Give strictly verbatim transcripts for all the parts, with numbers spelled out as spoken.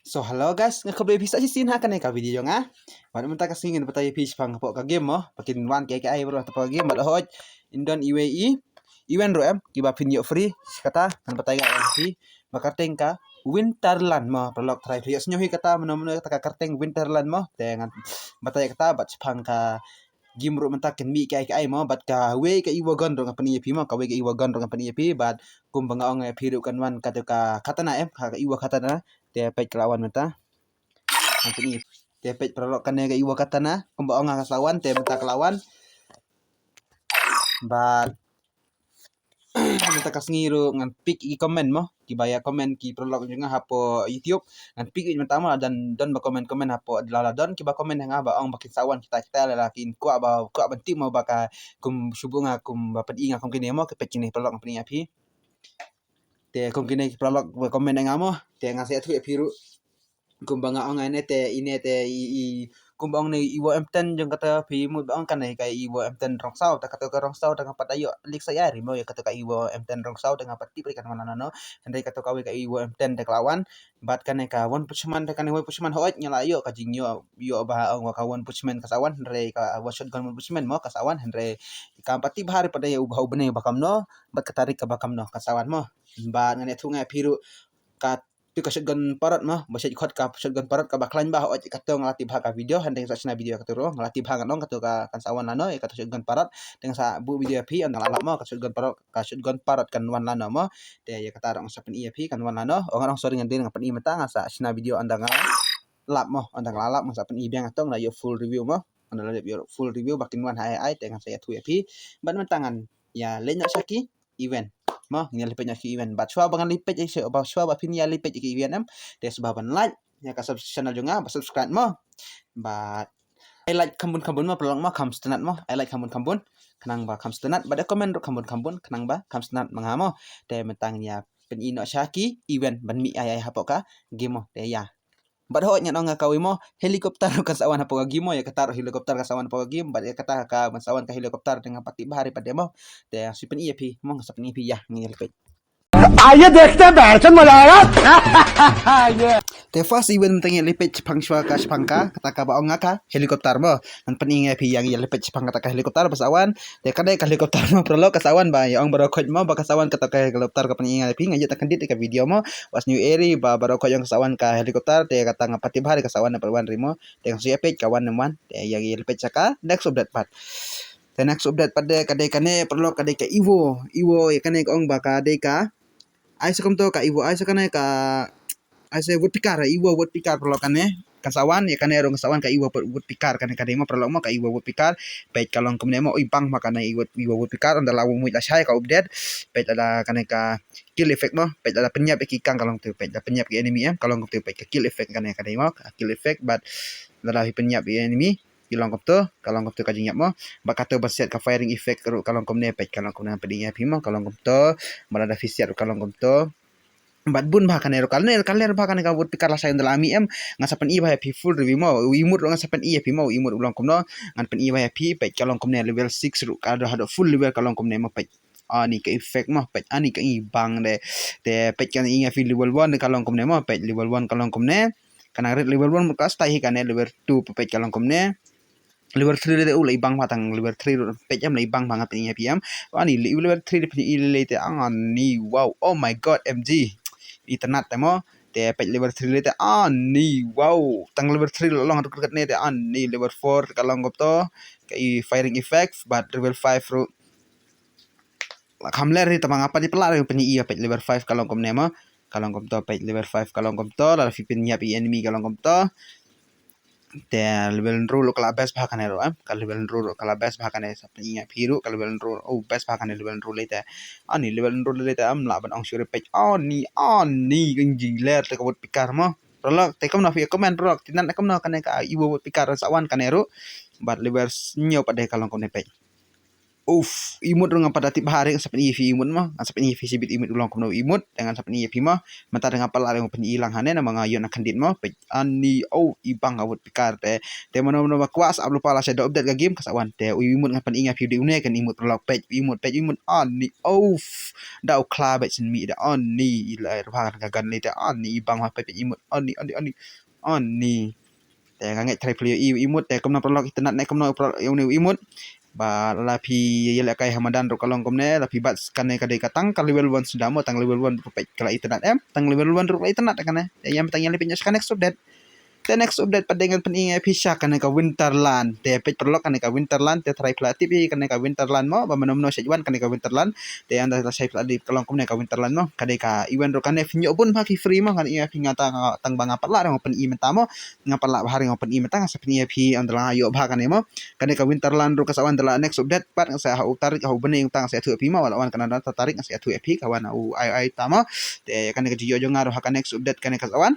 So hello guys, nga khublei phi sa shisien ha kane ka video jong nga. Bad mynta ka sngi ngan batai phi shaphang hapoh ka game mo. Ba kin wan kiei kiei baroh hapoh ka game bad hooid. Indon iwei i. Iwen ruh em, kiba phin ïoh free. Kata, ngan batai ïa phi. Ba kyrteng ka Winterland mo, paralok trai phi ïoh sngew hi kata, mano mano kata ka kyrteng Winterland mo. Te ngan batai kata, bad shaphang ka game ruh mynta kin mih kiei kiei mo, bad kawei ka Evo gun ruh ngan pyni ïa phi mo, kawei ka Evo gun ruh ngan pyni ïa phi, bad kumba nga ong ïa phi ruh kan wan kato ka katana em, ka, ka Evo katana, te peit ka la wan mynta. Ngan pyni, te peit paralok kane ka Evo katana, kumba ong nga ka sa wan, te mynta ka la wan. Bad mynta ka sngi ruh ngan pick i comment mo, kiba ïa comment ki paralok jong nga hapoh YouTube. Ngan pick i mynta mo, don, don ba comment, comment hapoh, la la don kiba comment ha nga ba ong ba kin sa wan kita kita, la kin kwah ba, kwah ban tip mo ba ka kum shu buh nga kum ba pyni nga kum kine mo, ki peit kine paralok ngan pyni ïa phi. Te kum kine ki paralok ba comment ha nga mo, te nga sa ïathuh ïa phi ruh. Kumba nga ong ine te, ine te i, i, kumba ong ne Evo M ten jong kata phi mut ba ong kane ka Evo M ten rong saw, ta kato ka rong saw ta nga pat ïoh lik sa ïa ri mo ïa kato ka Evo M ten rong saw ta nga pat tip ri kan wan lano. Hynrei kato kawei ka Evo M ten te ka la wan. Bad kane ka One Punch Man, te kane One Punch Man hooid nga la ïoh ka jingïoh, ïoh ba ong ka One Punch Man ka sa wan, hynrei ka One Shotgun One Punch Man mo ka sa wan, hynrei kam pat tip bha ri pat ïa u ba u bnai ba kamno, bad ka tarik kaba kamno ka sa wan mo. Bad ngan ïathuh nga ïa phi ruh ka tu ka shotgun parrot mo, ba shait khot ka shotgun parrot kaba khlaiñ ba hooid kato nga la tip bha ka video, hynrei sa shna video kato ruh, nga la tip bha ngan ong kato ka kan sa wan lano, ïa kato shotgun parrot, te nga sa buh video ïa phi, ynda la lap mo, ka shotgun parrot, ka shotgun parrot kan wan lano mo, te ïa kata ruh nga sa pyni ïa phi kan wan lano, ong nga ong sorry ngan dei ngan pyni mynta nga sa shna video ynda nga lap mo, ynda nga la lap nga sa pyni biang kato nga la ïoh full review mo, ynda la ïoh full review ba kin wan ha ai ai, te nga sa ïathuh ïa phi, bad mynta ngan ïa leit noh sha ki event. Mo, ngan ïa leit peit noh ki event. Bad shuwa ba ngan leit peit, eh, shuwa ba phin ïa leit peit ki event em. Te shuwa ban like ïa ka sub-, channel jong nga, ba subscribe mo. Bad ai like kham bun kham bun mo, paralok mo, kham sngewtynnat mo. Ai like kham bun kham bun, khnang ba kham sngewtynnat. Bad ai comment ruh kham bun kham bun, khnang ba kham sngewtynnat ma nga mo. Te mynta ngan ïa pyni noh sha ki event ban mih ai ai hapoh ka game mo. Te ïa. Bad hooid ngan ong nga kawei mo, helicopter ruh kan sa wan hapoh ka game mo, ïa kata ruh helicopter kan sa wan hapoh ka game, bad ïa kata ka ban sa wan ka helicopter te nga pat tip bha ri pat de mo. Te nga sa pyni ïa phi mo, nga sa pyni ïa phi ïa, ngan ïa leit peit. आइए देखते हैं, बहनचोद मजा आएगा। Te first event mynta ngan ïa leit peit shaphang shuwa ka, shaphang ka, kata kaba ong nga ka helicopter mo. Ngan pyni nga ïa phi ïa, ngan ïa leit peit shaphang kata ka helicopter ba sa wan. Te ka dei ka helicopter mo paralok ka sa wan ba ïa ong baroh khoit mo ba ka sa wan kata ka helicopter ka pyni nga ïa phi, nga ïa ta khyndiat ka video mo. Wat sniew eri ba baroh khoit ong ka sa wan ka helicopter, te kata nga pat tip bha ri ka sa wan ne pat wan ri mo. Te nga sa ïa peit ka wan ne ym wan. Te ïa, ïa leit peit sha ka next update pat. Te next update pat de ka dei kane paralok, ka dei ka Evo. Evo ïa kane ka ong ba ka dei ka, ai sa kumto ka Evo, ai sa kane ka, ai sa woodpecker, Evo woodpecker paralok kane. Kan sa wan, ïa kane ruh kan sa wan ka Evo woodpecker kane ka dei mo paralok mo, ka Evo woodpecker. Peit ka long kumne mo, i bang ma kane Evo, Evo woodpecker, ynda la mut la shai ka update. Peit lada kane ka kill effect mo, peit lada pynïap ïa ki kang ka long kumto, peit lada pynïap ki enemy em, ka long kumto, peit ka kill effect kane ka dei mo, ka kill effect, bad lada pynïap ïa enemy ki long kumto, ka long kumto ka jingïap mo. Bad kato ba siat ka firing effect ruh ka long kumne, peit ka long kumne, peit ïa phi mo, ka long kumto. Bad lada phi siat ruh ka long kumto. Bad bun bha kane ruh, kane, kane bha kane ka woodpecker lashai ynda la mih em. Nga sa pyni bha ïa phi full review mo, u emote ruh nga sa pyni ïa phi mo, u emote u long kumno. Ngan pyni bha ïa phi, peit ka long kumne level six ruh, ka dei haduh full level ka long kumne mo, peit. Ani ka effect mo, peit ani ka i bang de. Te peit kane i nga phi level one de ka long kumne mo, peit level one ka long kumne. Kane rit level one ka style hi kane, level two peit ka long kumne. Level three de u la i bang pha, tang level three peit em la i bang pha, nga pyni ïa phi em. Ani level three de pyni i lei te ani wow, oh my god, M G. I tnat te mo. Te peit level three lei te ani wow. Tang level three la long haduh kane te ani level four ka long kumto. Ka i firing effects, bad level five ruh la kham ler hi, tangba nga pat i pynlait pyni ïa, peit level five ka long kumne mo. Ka long kumto, peit level five ka long kumto, lada phi pynïap ïa enemy ka long kumto. Te level hynriew ruh ka la best bha kane ruh em. Ka level hynriew ruh ka la best bha kane, sa pyni ïa phi ruh ka level hynriew. Oh, best bha kane level hynriew lei te. Ani level hynriew lei te em, lah ban ong shuh ruh, peit. Ani, ani ka jingler te ka woodpecker mo. Paralok te kumno phi comment paralok, tynat kumno kane ka Evo woodpecker sa wan kane ruh. Bad level hynñiew pat de ka long kumne, peit. Uf, emote ruh ngam pat da tip bha re, ngan sa pyni ïa phi emote mo. Ngan sa pyni ïa phi shibit emote u long kumno emote, te ngan sa pyni ïa phi mo. Mynta te nga pat lah ruh ngan pyni lang hangne namar nga ïoh na khyndiat mo. Peit ani, oh, i bang ka vote picker te. Te mano mano ba kwah sa ap lypa lashai da update ka game ka sa wan te. U emote ngan pyni ïa phi u dei une kan emote paralok, peit emote, peit emote ani, uf. Da u khla beit shen mih da ani, i la ruh ha ka gun lei te ani, i bang ha, peit emote ani, ani, ani. Ani. Te nga ngeit trai phi la ïohi emote te kumno paralok itynnad ne kumno paralok ïa une emote. Ba la phi ïalehkai ha madan ruh ka long kumne, la phi bat kane ka dei ka tang ka level one suda mo, tang level one ruh peit ka la itynnad em, tang level one ruh ka la itynnad kane. Te ïa mynta ngi ïaleh peit sha ka next update. Te next update pat dei ngan pyni ïa phi sha kane ka Winterland. Te peit paralok kane ka Winterland, te trai phi la tip ïa kane ka Winterland mo, ba mano mano sha wan kane ka Winterland. Te ynda lashai phi la dei ka long kumne ka Winterland mo. Ka dei ka event ruh kane phin ïoh bun bha ki free mo, ngan ïa phi nga tang, tang ba nga pat lah ruh ngan pyni mynta mo. Nga pat lah bha ruh ngan pyni mynta, ngan sa pyni ïa phi ynda la ïoh bha kane mo. Kane ka Winterland ruh ka sa wan da la next update pat, ngan sa ha u tarik ha u bnai mynta ngan sa ïathuh ïa phi mo, wat la wan kane da tarik ngan sa ïathuh ïa phi ka wan u ai ai ta mo. Te kane ka jingïoh jong nga ruh ha ka next update kane ka sa wan.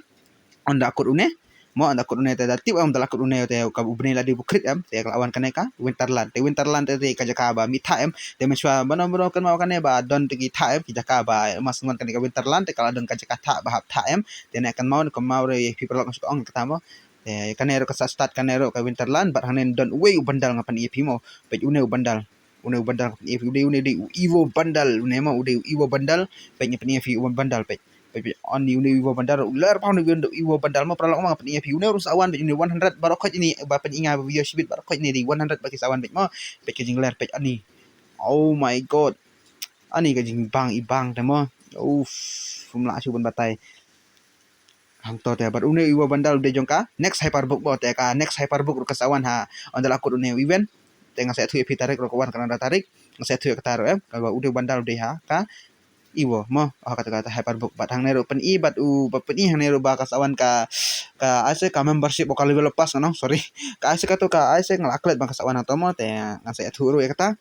Ynda kut une mo, ynda kut une te da tip em, ynda la kut une te ka u bnai la dei u krit em, te ka la wan kane ka Winterland. Te Winterland te, te ka jaka ba mih thah em. Te mynshuwa mano mano kynmaw kane ba don te ki thah em, ki jaka ba mas ngan kane ka Winterland te ka la don ka jaka thah ba hap thah em. Te ne kynmaw ne kynmaw re phi paralok shu ong kata mo. Te kane ruh ka sa start kane ruh ka Winterland, bad hangne don uwei u bandal ngan pyni ïa phi mo. Peit une u bandal. Une u bandal ngan pyni ïa phi, une, une dei u Evo bandal, une mo, u dei u Evo bandal. Peit ngan pyni ïa phi u bandal, peit. Peit, peit, ani une u Evo bandal, u ler pa une u Evo bandal mo paralok mo, ngan pyni ïa phi une ruh sa wan, peit une one hundred baroh khoit ini, ba pyni nga ba video shibit baroh khoit ini dei one hundred ba ki sa wan, peit mo. Peit ka jingler, peit ani. Oh my God. Ani ka jingbang i bang te mo. Uff, um lah shu ban batai. Hangto te bad une u Evo bandal u dei jong ka next Hyperbook mo, te ka next Hyperbook ruh ka sa wan ha, ynda la kut une u event. Te ngan sa ïathuh ïa phi tarik ruh ka wan kane da tarik. Ngan sa ïathuh ïa kata ruh em, ka ba u dei u bandal u dei ha ka Evo mo, ha kata kata Hyperbook. Bad hangne ruh pyni, bad u ba pyni hangne ruh ba ka sa wan ka, ka ai se ka membership o ka level pass, no, sorry. Ka ai se kato ka ai se nga la klet ba ka sa wan hangto mo, te ngan sa ïathuh ruh ïa kata.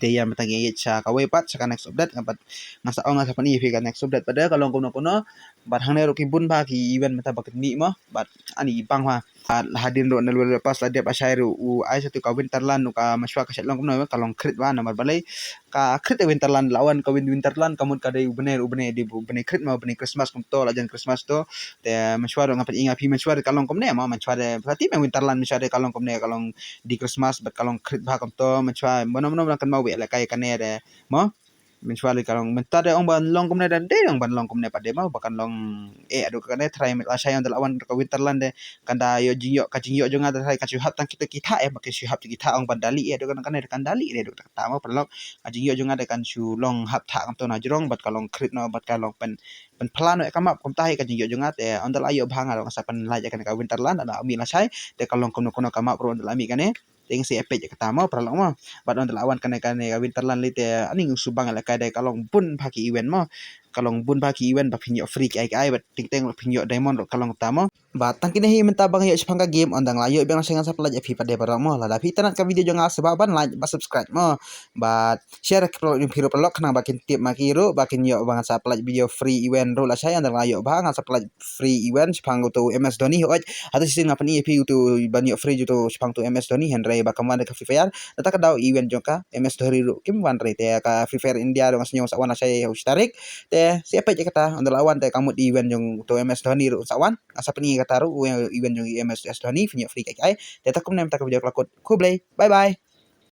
Te ïa mynta ngi ïa sha kawei pat sha ka next update, nga pat nga sa ong nga sa pyni ïa phi ka next update pat de ka long kumno kumno. Bad hangne ruh ki bun bha ki event mynta ba kin mih mo, bad ani i bang bha. Bad hadien ruh na level pass la dep lashai ruh u ai sa tu ka Winterland ruh ka mynshuwa ka shet long kumno, ka long krit bha namar balei ka krit Winterland, la wan ka Win-, Winterland ka mut ka dei u bnai, u bnai dei u bnai krit mo, u bnai Christmas kumto, la jan Christmas to. Te mynshuwa ruh nga pyni ïa phi mynshuwa ruh ka long kumne mo, mynshuwa ruh ka ti me Winterland mynshuwa ruh ka long kumne, ka long dei Christmas bad ka long krit bha kumto, mynshuwa mano mano ba dang kynmaw ba ïalehkai kane de mo. Mynshuwa ruh ka long mynta de ong ban long kumne de, dei ong ban long kumne pat de mo, ba kan long eh haduh kane, trai lashai ynda la wan ka Winterland de kan da ïoh jingïoh, ka jingïoh jong nga de trai kan shu hap tang kito ki thah em, ba kan shu hap ki thah, ong ban da lieh eh haduh kane, kan da lieh eh haduh kata mo paralok. Ka jingïoh jong nga de kan shu long hap thah kumto na jrong, bad ka long krit noh, bad ka long pyn, pynphla noh ïa ka map, kumta hi ka jingïoh jong nga. Te ynda la ïoh bha nga ruh nga sa pynlait ïa kane ka Winterland, ynda la mih lashai te ka long kumno kumno ka map ruh ynda la mih kane. Te ngi sa ïa peit ïa kata mo paralok mo. Bad ynda la wan kane, kane ka Winterland lei te ani ngi shu bang ïalehkai de, ka long bun bha ki event mo. Ka long bun bha ki event ba phin ïoh free ki ai ki ai, bad teng teng ruh phin ïoh diamond ruh ka long kata mo. Bad tang kine hi mynta ba nga ïoh shaphang ka game, ynda nga la ïoh biang lashai ngan sa pynlait ïa phi pat de paralok mo. Lada phi itynnad ka video jong nga sngewbha ban like bad subscribe mo. Bad share ïa ki paralok jong phi ruh paralok khnang ba kin tip ma ki ruh ba kin ïoh ba ngan sa pynlait video free event ruh lashai, ynda nga la ïoh bha ngan sa pynlait free event shaphang uto u M S Dhoni. Hooid, hato shisien nga pyni ïa phi uto ban ïoh free uto shaphang uto u M S Dhoni, hynrei ba kam wan re ka Free Fire. Nangta ka daw event jong ka M S Dhoni ruh kim wan re, te ka Free Fire India ruh nga sngew sa wan lashai ha u shi tarik. Te sa ïa peit ïa kata, ynda la wan te ka mut event jong uto u M S Dhoni ruh sa wan. Nga sa pyni ïa kata ruh, u event jong u M S Dhoni, phin ïoh free ki ai ki ai. Te ta kumne mynta ka video ka la kut. Khublei. Bye bye.